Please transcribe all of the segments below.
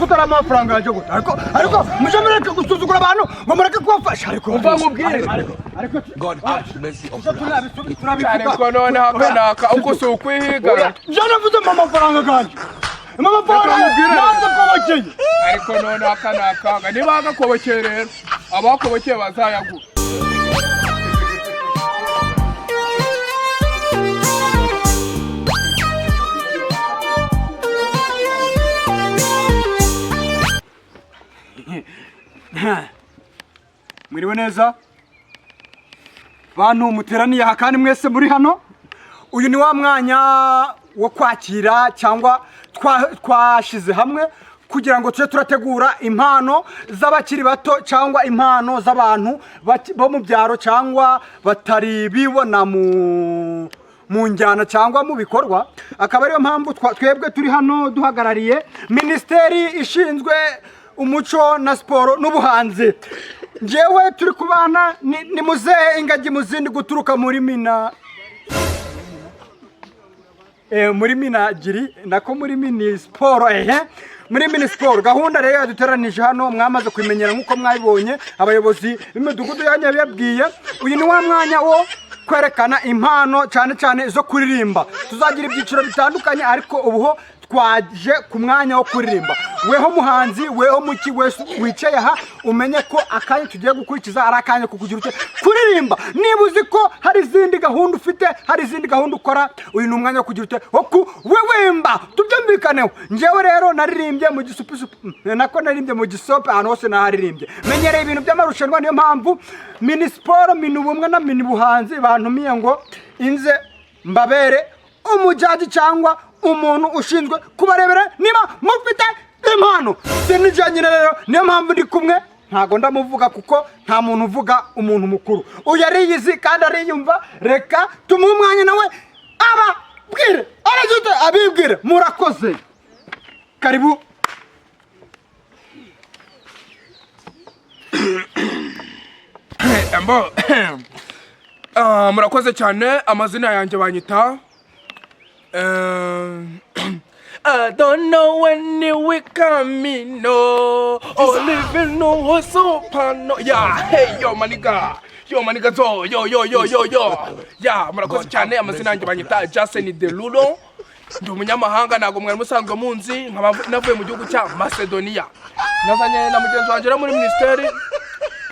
Utari amafaranga yanjye gute? Ariko muje mureke gusuzugura abantu, ngo mureke kubafasha, ariko Umva nkubwire. Ariko God have mercy upon us. turabivuga. Ariko noneho aka naka uko si ukwihiga. Njye navuze mu amafaranga ganjye, mu amafaranga Reka nkubwire. nanze kobokeye. Ariko noneho aka ni akaga. Niba agakobokeye rero, abakobokeye bazayagura. Mwiriwe neza, bantu muteraniye aha kandi mwese muri hano. Uyu ni wa mwanya wo kwakira cyangwa twashize hamwe kugira ngo tujye turategura impano z'abakiri bato cyangwa impano z'abantu bo mu byaro cyangwa batari bibona mu njyana cyangwa mu bikorwa. Akaba ariyo mpamvu twebwe turi hano duhagarariye Minisiteri ishinzwe umuco na siporo n'ubuhanzi. Njyewe turi kubana ni muzehe Ingagi muzindi guturuka muri mina muri minagiri, nako muri mini siporo, ehe, muri mini siporo. Gahunda rero yaduteranije hano mwamaze kubimenyera nk'uko mwabibonye, abayobozi b'imidugudu yanyu yabibabwiye. Uyu ni wa mwanya wo kwerekana impano, cyane cyane zo kuririmba. Tuzagira ibyiciro bitandukanye, ariko ubu ho twaje ku mwanya wo kuririmba. Weho muhanzi, weho muki wese wicaye aha, umenye ko akanya tugiye gukurikiza ari akanya ko kugira ute? Kuririmba. Niba uzi ko hari izindi gahunda ufite, hari izindi gahunda ukora, uyu ni umwanya wo kugira ute? Wo kuwewemba. Tubyumvikaneho. Njyewe rero naririmbye mu Gisupusupu, nako naririmbye mu Gisope, ahantu hose naharirimbye, menyereye ibintu by'amarushanwa. Niyo mpamvu mini siporo, mini ubumwe na mini buhanzi bantumiye ngo inze mbabere umujudge cyangwa umuntu ushinzwe kubarebera niba mufite impano. Sinijye nyine rero, niyo mpamvu ndi kumwe, ntago ndamuvuga kuko nta muntu uvuga umuntu mukuru. Uyu ariyizi kandi ariyumva. Reka tumuhe umwanya nawe ababwire, aragite abibwire. Murakoze, karibu. Mbo murakoze cyane. Amazina yanjye banyita I don't know when you will come, no. Oh, living no so pano. Yeah, hey, yo, my nigga. Yo, my nigga, zo, yo, yo, yo, yo, yo. Yeah, murakoze cyane. Amazina yanjye banyita Jason Derulo. Ndi umunyamahanga, ntabwo mwari musanzwe munzi, nkaba navuye mu gihugu cya Macedonia. Nazanye na mugenzi wanjye uri muri minisiteri.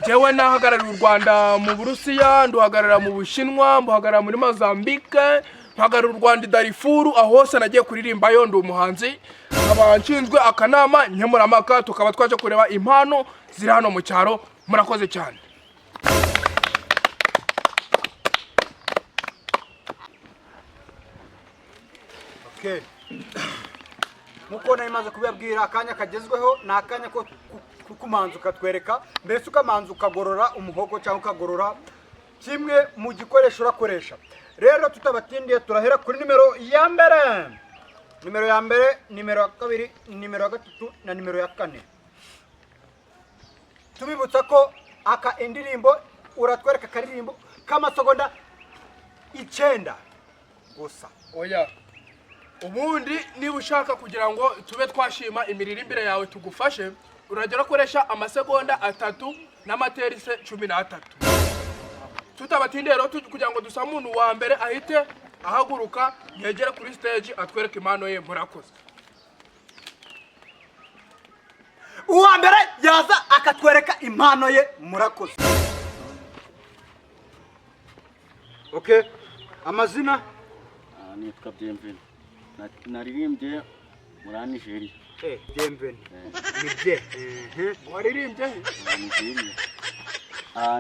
Jewe nahagarariye u Rwanda mu Burusiya, nduhagarara mu Bushinwa, mbuhagarara muri Mozambique, mpagarara u Rwanda i Darifuru. Aho hose nagiye kuririmbayo. Ndi umuhanzi, nkaba nshinzwe akanama nkemurampaka, tukaba twaje kureba impano ziri hano mu cyaro. Murakoze cyane. Okay. Nkuko nari maze kubibabwira, akanya kagezweho ni akanya ko kumanza ukatwereka, mbese ukamanza ukagorora umuhogo cyangwa ukagorora kimwe mu gikoresho urakoresha. Rero tutabatindiye, turahera kuri nimero ya mbere, nimero ya mbere, nimero ya kabiri, nimero ya gatatu na nimero ya kane. Tubibutsa ko aka indirimbo uratwereka akaririmbo k'amasegonda 9 gusa. Oya, ubundi niba ushaka kugira ngo tube twashima imiririmbire yawe, tugufashe, urajya urakoresha amasegonda 3 n'amaterise 13. Tutabatindiye rero, kugira ngo dusabe umuntu wa mbere ahite ahaguruka yegere kuri stage atwereke impano ye. Murakoze. Uwa mbere yaza akatwereka impano ye. Murakoze. Okay, amazina? Nitwa Bienvenu. Naririmbye muri Nigeria. Bienvenu ni bye. Waririmbye he? Muri Nigeria.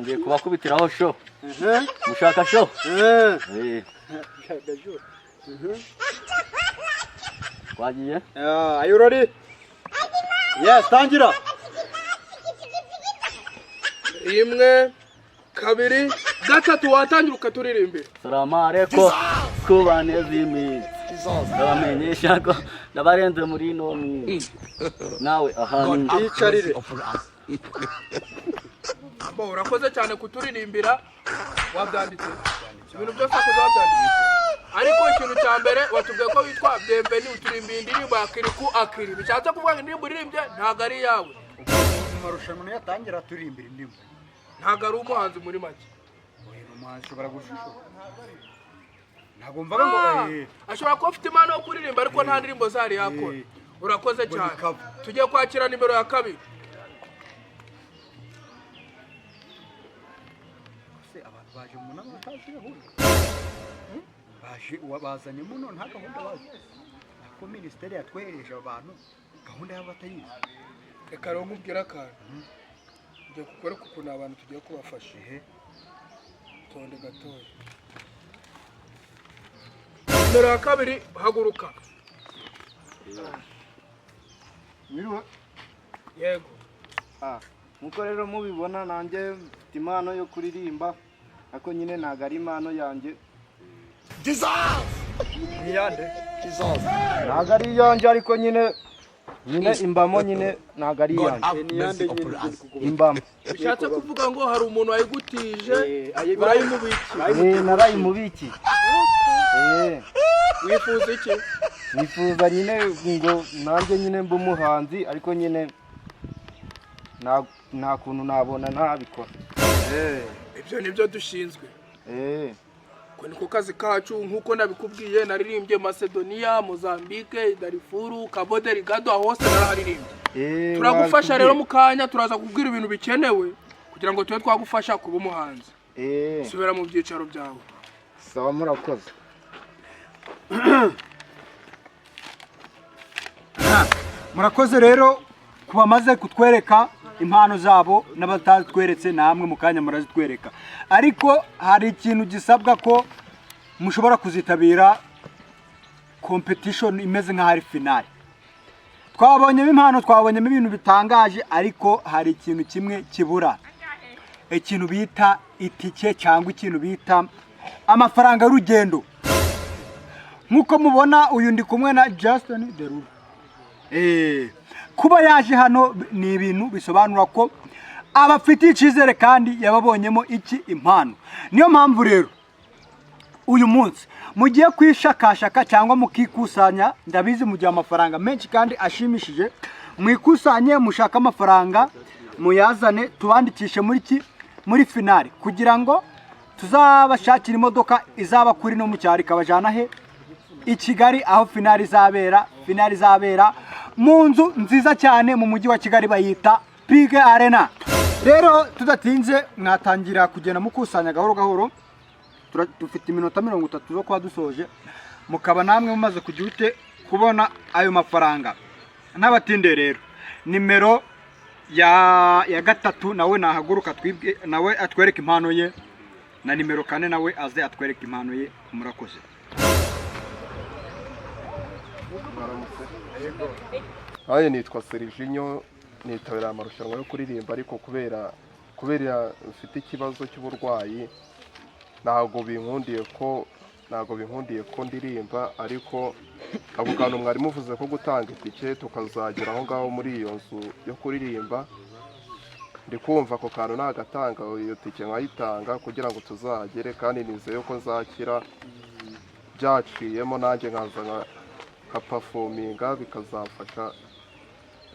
Ngiye kubakubitiraho show. Mushaka show? Eh. Twagiye? Are you ready? Yes, tangira. Rimwe, kabiri, gatatu, watangira ukaturirimbira. Salamu alaikum kubaneza iminsi. Ndabamenyesha ko ndabarenze muri ino minsi. Nawe ahantu. Yicarire. Bo, urakoze cyane kuturirimbira. Wabyanditse ibintu byose akoze, wabyanditse. Ariko ikintu cya mbere, watubwiye ko witwa Bienvenu, uturirimbiye indirimbo ya Kirikou Akili. Bishatse kuvuga ngo indirimbo uririmbye ntabwo ari iyawe. Mu marushanwa niyo atangira turirimbira indirimbo. Ntabwo ari umuhanzi muri make. Uyu ni umuhanzi, ushobora gushishura, ntabwo mvaga ngo Ashobora kuba afite impano yo kuririmba, ariko nta ndirimbo zari yakora. Urakoze Ngo ni cyane. cover. Tugiye kwakira nimero ya kabiri. Se abantu baje mu nama batazi gahunda? Baje bazanye muno nta gahunda bazi, ko minisiteri yatwehereje abantu gahunda yabo batayizi. Reka rero nkubwire akantu ngiye kukwereka ukuntu abantu tugiye kubafasha. Tonde gatoya. Nimero ya kabiri, haguruka. Mwiriwe. Yego. Nkuko rero mubibona, nanjye mfite impano yo kuririmba, ariko nyine ntabwo ari impano yanjye. Niyande? Ntabwo ari iyanjye, ariko nyine imbamo, nyine ntabwo ari iyanjye. Niyande nyine? Imbamo. Bishatse kuvuga ngo hari umuntu wayigutije, barayimubikiye. Narayimubikiye. Wifuza iki? Nifuza nyine ngo nanjye nyine mbe umuhanzi, ariko nyine nta kuntu nabona ntabikora. Ibyo nibyo dushinzwe. Ko niko kazi kacu. Nk'uko nabikubwiye, naririmbye Macedonia, Mozambique, Darifuru, Cabo Delgado, aho hose naraharirimbye. Turagufasha. Watubwiye. Rero mu kanya turaza kubwira ibintu bikenewe kugira ngo tube twagufasha kuba umuhanzi. Subira mu byicaro byawe. Sawa, murakoze. Murakoze rero ku bamaze kutwereka impano zabo n'abatatweretse, namwe mu kanya murazitwereka. Ariko hari ikintu gisabwa ko mushobora kuzitabira competition imeze nk'aho ari finale. Twabonyemo impano, twabonyemo ibintu bitangaje, ariko hari ikintu kimwe kibura, ikintu bita itike cyangwa ikintu bita amafaranga y'urugendo. Nk'uko mubona, uyu ndi kumwe na Justin Derulo. Kuba yaje hano ni ibintu bisobanura ko abafitiye icyizere kandi yababonyemo iki? Impano. Niyo mpamvu rero uyu munsi mugiye kwishakashaka cyangwa mukikusanya. Ndabizi mugihe amafaranga menshi kandi ashimishije. Mwikusanye, mushake amafaranga, muyazane, tubandikishe muri ki? Muri finale, kugira ngo tuzabashakire imodoka izaba kuri no mu cyaro ikabajyana he? I Kigali, aho finale izabera. Finale izabera mu nzu nziza cyane mu mujyi wa Kigali bayita BK Arena. Rero tudatinze, mwatangira kugenda mukusanya gahoro gahoro. Dufite iminota 30 zo kuba dusoje, mukaba namwe mumaze kujya ute kubona ayo mafaranga. N'abatinde rero, nimero ya gatatu nawe nahaguruka, twibwe nawe atwereke impano ye, na nimero 4 nawe aze atwereke impano ye. Murakoze. Nanjye nitwa Serginho, nitabira amarushanwa yo kuririmba, ariko kubera mfite ikibazo cy'uburwayi ntabwo binkundiye ko ndirimba. Ariko ako kantu mwari muvuze ko gutanga itike tukazagera aho ngaho muri iyo nzu yo kuririmba, ndi kumva ako kantu nagatanga, iyo tike nkayitanga kugira ngo tuzahagere, kandi nizeye ko nzakira byaciyemo, nanjye nkaza nkaperforminga,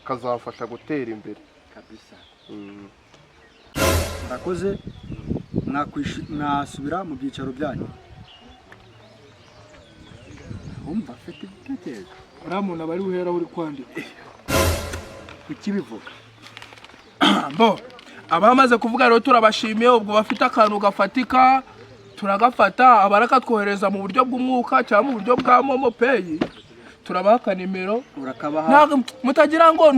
bikazamfasha gutera imbere. Kabisa. Murakoze, mwasubira mu byicaro byanyu. Wumva afite igitekerezo. Uriya muntu aba ari uhera uri kwandika. Kukibivuga. Bo abamaze kuvuga rero turabashimiye. Ubwo bafite akantu gafatika turagafata, abarakatwohereza mu buryo bw'umwuka cyangwa mu buryo bwa MoMo Pay, turabaha akanimero. Urakabaha. Ntabwo mutagira ngo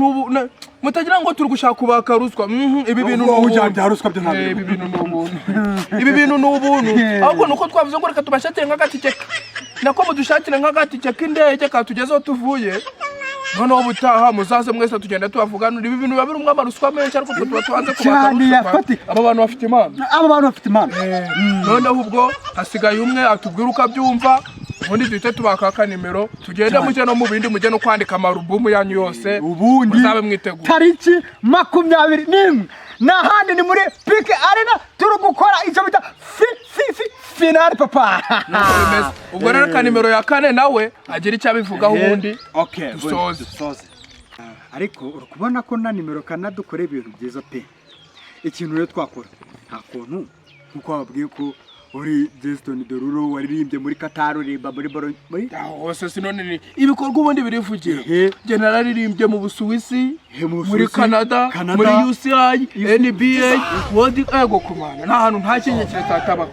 mutagira ngo turi gushaka kubaka ruswa. Ibi bintu ni Ubwo ubuntu. bya ruswa byo ntabwo. Ibi bintu ni ubuntu, ibi bintu ni ubuntu. Ahubwo ni uko twavuze ngo reka tubashakire nk'agatike, nako mudushakire nk'agatike k'indege katugezeho tuvuye. Noneho ubutaha muzaze mwese tugenda tubavuganura. Ibi bintu biba birimo amaruswa menshi, ariko twe tuba tubanze kubaka Cyane. ruswa. Yafatika. Aba bantu bafite impano. Aba bantu bafite impano. Noneho ubwo hasigaye umwe atubwira uko abyumva. Ubundi duhite tubakaka nimero, tugende mujye no mu bindi, mujye no kwandika amarubumu yanyu yose. Ubundi muzabe mwiteguye. Tariki 21 n'ahandi ni muri BK Arena, turi gukora icyo bita fi fi fi finale, papa. Nuko bimeze. Ubwo rero ka nimero ya kane nawe agira icyo abivugaho, ubundi Okay, dusoze. Dusoze. Ariko uri kubona ko na nimero kane dukora ibintu byiza pe. Ikintu rero twakora, nta kuntu nkuko bababwiye ko uri Jason Derulo waririmbye muri Qatar, uririmba muri baro muri Aho hose sinone ni ibikorwa ubundi birivugira. Njye nararirimbye mu Busuwisi, Mu muri Busuwisi, Canada, Canada, muri UCI, NBA, World, ego kumana nta hantu nta kinye keretse hatabaho.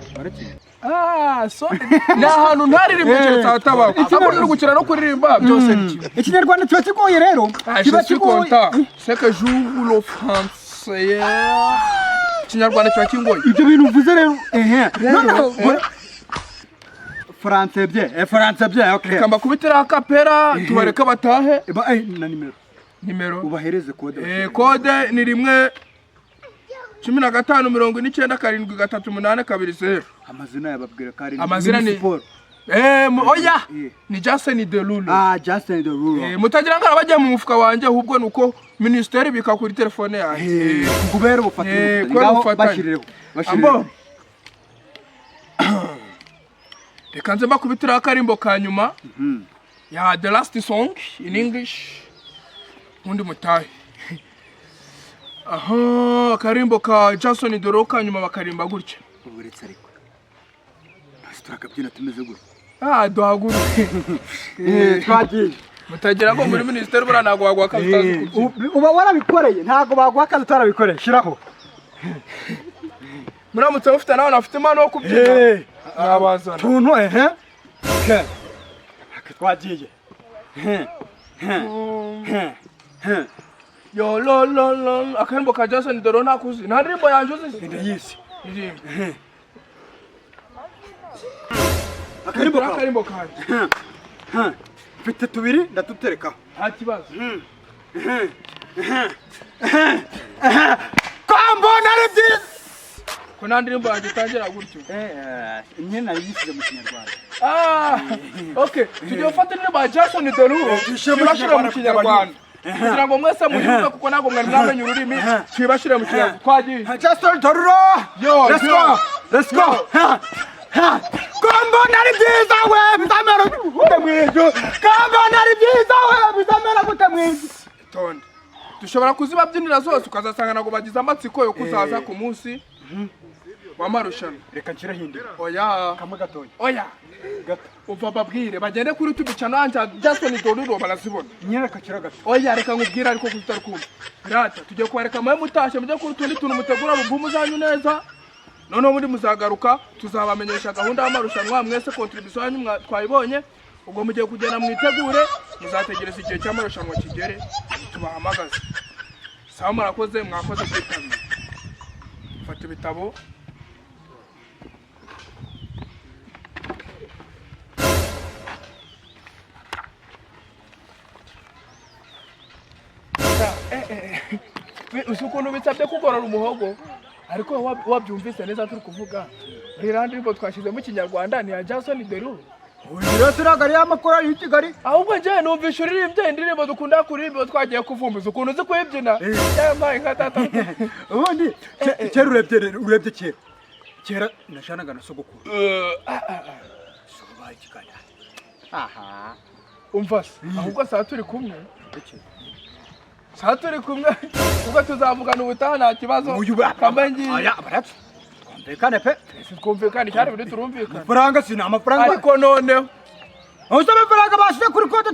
Ah, so ni ahantu ntaririmbye keretse hatabaho. Ahubwo no gukina no kuririmba byose ni kimwe. Ikinyarwanda kiba kigoye rero. Ah, Kiba je suis kigoye. content. C'est que j'ouvre le français. Ikinyarwanda kiba kingoye. Ibyo bintu uvuze rero, ehe, noneho français bien, français bien, okay. Reka mbakubitire akapera tubareke batahe. Na nimero. Nimero. Ubahereze kode. Kode ni 1 15 49 7 38 20. Amazina yababwira ko ari Amazina ni- Siporo. Oya. Ni Jason Derulo. Ah, Justin Derulo. Mutagira ngo arabajya mu mufuka wanjye, ahubwo nuko minisiteri bika kuri telefone yanjye. Kubera ubufatanye. Kubera Ngaho ubufatanye. bashyirireho, bashyirireho. Ambo. Reka nze mbakubitiraho akarimbo ka nyuma ya the last song in English, ubundi mutahe. Aha, akarimbo ka Jason Derulo ka nyuma bakarimba gutya. Uretse ariko ntasi turakabyina tumeze gutya. Ah, duhaguruke. Twagiye. Mutagira ngo muri minisiteri buriya ntabwo baguha akazi utazi kubyina. Uba warabikoreye, ntabwo baguha akazi utarabikoreye. Shyiraho. Muramutse mufite n'abantu bafite impano yo kubyina, mwabazana. Tuntu, ehe. Okay. Okay, twagiye. Yo lo lo lo, akarimbo ka Jason Derulo ntakuzi? Nta ndirimbo yanjye uzi? Ndayizi. Ndirimbo. Akarimbo kawe. Akarimbo kanjye. Mfite tubiri ndatuterekaho. Nta kibazo. Ko mbona ari byiza. Ko nta ndirimbo yanjye itangira gutyo? Nyine nayisize mu Kinyarwanda. Ah, okay, tugiye gufata indirimbo ya Jason Derulo Tuyishyire mu tuyibashyire mu Kinyarwanda. Kinyarwanda kugira ngo mwese muyumve, kuko ntabwo mwari mwamenya ururimi. Tuyibashyire mu Kinyarwanda, twagiye. Jason Derulo. Yo, Let's yo. go, let's go. Ko mbona ari byiza we, bizamera gute mu ijuru? Ko mbona ari byiza we, bizamera gute mu ijuru? Tonde, dushobora kuzibabyinira zose ukazasanga ntabwo bagize amatsiko yo kuzaza ku munsi w'amarushanwa. Reka nshyiraho indi. Oya. Kamwe gatoya. Oya. Gato. Umva babwire bagende kuri YouTube channel yanjye ya Jason Derulo barazibona. Nyine reka nshyiraho gato. Oya, reka nkubwire, ariko kutari kumva rata tugiye kubareka mwe mutashye, mujye kuri utundi tuntu mutegura bugumu zanyu neza, noneho muri muzagaruka tuzabamenyesha gahunda y'amarushanwa. Mwese contribution yanyu twayibonye. Ubwo mugiye kugenda mwitegure, muzategereza igihe cy'amarushanwa kigere tubahamagaze. Sawa, murakoze, mwakoze kwitabira. Fata ibitabo. Uzi ukuntu bisabye kugorora umuhogo? Ariko wabyumvise neza turi kuvuga ririya ndirimbo twashyizemo Ikinyarwanda ni iya Jason Derulo. Rero turaga ariya makuru ari i Kigali. Ahubwo njyewe numvishe uririmbye indirimbo dukunda kuririmba iyo twagiye kuvumbuza, ukuntu uzi kuyibyina, yambaye nka data. Ubundi kera urebye rero, urebye kera, kera nashanaga na sogokuru. Sobaye Kigali aha. Umva se, ahubwo saa turi kumwe, saa turi kumwe, ubwo tuzavugana ubutaha, nta kibazo. Uyu ba Kambaye ngiye. Aya barapfa, twumvikane pe. Twumvikane cyane, biri turumvikana. Amafaranga si ni amafaranga. Ariko noneho Uzi amafaranga bashyize kuri konti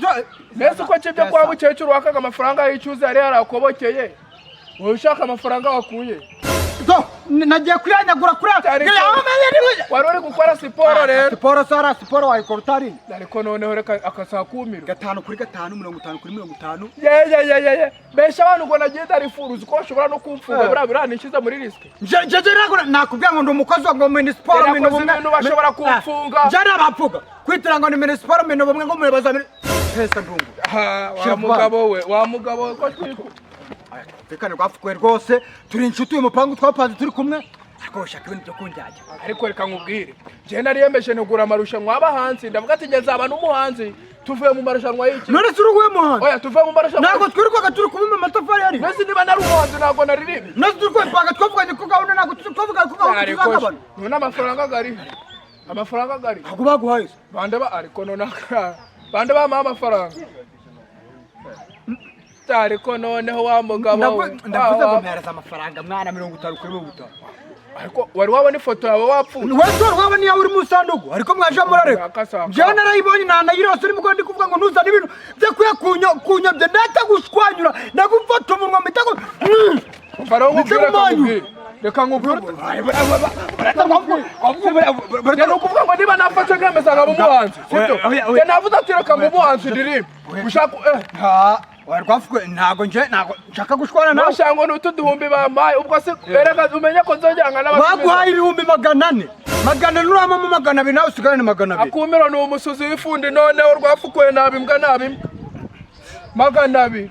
mbese uko kibyo kwa mukecuru wakaga amafaranga y'icyuzi yari yarakobokeye, wowe ushaka amafaranga wakuye? Do, nagiye kuyanyagura kuri Wari uri gukora siporo rero. Siporo sara, siporo wayikora utariye. Ariko noneho reka akasakumiro. 5 kuri 5, 50 kuri 50. Yeyeyeyeye, mbese abantu ngo nagiye ndarifuruza uko bashobora no kumfunga, buriya biranishize muri risque. Nje nje ntabwo nakubwira ngo ndi umukozi wa ngo minisiporo Yarakoze minu bumwe. ibintu bashobora kumfunga. Nje nabapfuga kwitira ngo ni minisiporo minu bumwe ngo umuyobozi wa pesa ndungu. Ha, Shira wa vuba. mugabo we, wa mugabo we, ko twiku Twumvikane, rwapfukuye rwose, turi inshuti, uyu mupangu twapanze turi kumwe. Ariko ushaka ibintu byo kunjyajya. Ariko reka nkubwire, njye nariyemeje ntegura amarushanwa y'abahanzi, ndavuga ati njye nzaba n'umuhanzi. Tuvuye mu marushanwa y'iki? None se uri muhanzi? Oya, tuvuye mu marushanwa. Ntabwo twirirwaga turi kubumba amatafari yari. Mbese niba nari umuhanzi ntabwo naririmbye? None se turi kwepanga, twavuganye ko gahunda, ntabwo twavuganye ko gahunda Ariko tuzagabana. none amafaranga agari, amafaranga agari. Ntabwo baguhaye se? Bande ba, ariko none bande bampaye amafaranga? Ariko noneho wa mugabo we, Ndavuze ngo wa- mpereza amafaranga mwana, 50 kuri 50. Ariko wari wabona ifoto yawe wapfuye? Wese waba niyo uri mu isanduku, ariko mwaje murareka. Akasaka. Njyewe narayibonye, ntanayirose. Urimo ndi kuvuga ngo ntuzane ibintu byo kuya kunyobya, ndatagushwanyura, ndagufata umunwa mpita Umva rero nkubwire, reka Ndetse nkubwire, reka nkubwire. Ni ukuvuga ngo niba nafashe nkemeza nkaba umuhanzi, sibyo? Oya, oya. Njye navuze ati reka mbe umuhanzi ndirimbe ushaka. Ntabwo nje, ntabwo nshaka gushwana nawe. Nashaka ngo ni utu duhumbi bampaye, ubwo se erega umenye ko nzongera nkanabatumira. Baguhaye 400,000, 400, uramamo 200, nawe usigarane 200. Akumiro ni umusuzi w'ifundi. Noneho rwafukuye nabi imbwa, nabi imbwa. 200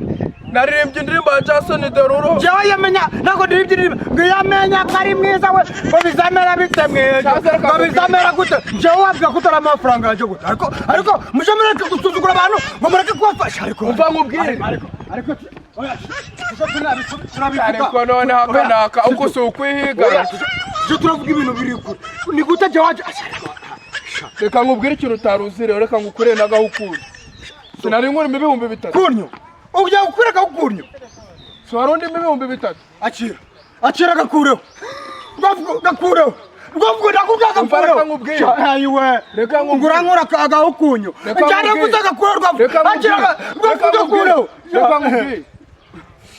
naririmbye indirimbo ya Jason Derulo. Njyewe yamenya ntabwo ndibyo indirimbo ngo yamenya ko ari mwiza we, ngo bizamera bite mwiza, Cyangwa reka ngo bizamera gute? Njyewe wabwira ko utari amafaranga yanjye gute? Ariko muje mureke gusuzugura abantu, ngo mureke kubafasha, ariko Umva nkubwire. Ariko oya, tujye turabivuga. Ariko noneho aka naka uko si ukwihiga. Tujye turavuga ibintu biri kure. Ni gute njyewe waje? Reka nkubwire ikintu utari uzi rero, reka ngukurire n'agahukuru. Sinari nkurimo 3000? Kurnyo ujya gukureka kurnyo. Si wari undimo 3000? Akira, akira, gakureho rwavuga, gakureho rwavuga, ndakubwira. Umva, Gakureho. reka nkubwire. Ayiwe. Reka nkubwire. Ngurankura agahukunyo. Reka Njyana nkubwire. mvuze gakureho rwavuga. Reka Akira. nkubwire, reka Rwavuga, nkubwire, gakureho. reka nkubwire.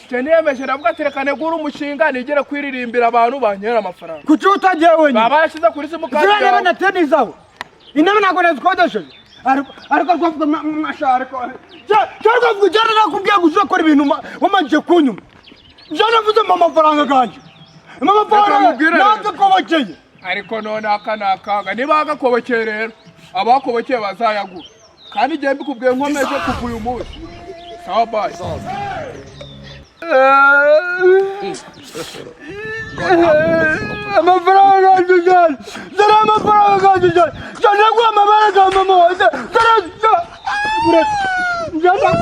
Njye niyemeje, ndavuga ati reka negure umushinga nigere kwiririmbira, abantu bankera amafaranga. Kuki utagiye wenyine? Baba yashyize kuri simukadi Ziriya ntebe yawe. nateye ni izawe, intebe ntabwo nazikodesheje. Ariko rwavuga mwasha, ariko cyo rwavuga, njyana nakubwiye ngo uze gukora ibintu wamajije kunyuma. Njyana navuze mpa amafaranga ganjye, mpa amafaranga. Reka nkubwire rero. Nagakobokeye. Ariko none aka ni akaga, niba agakobokeye rero abakobokeye bazayagura, kandi igihe mbikubwiye nkomeje kuva uyu munsi. Sawa, bye. Amafaranga yanjye cyane, dore amafaranga yanjye cyane cyane, naguha amabara ga mama wanjye, dore njyana, njyana,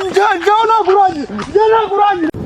njyana, njyana, njyana.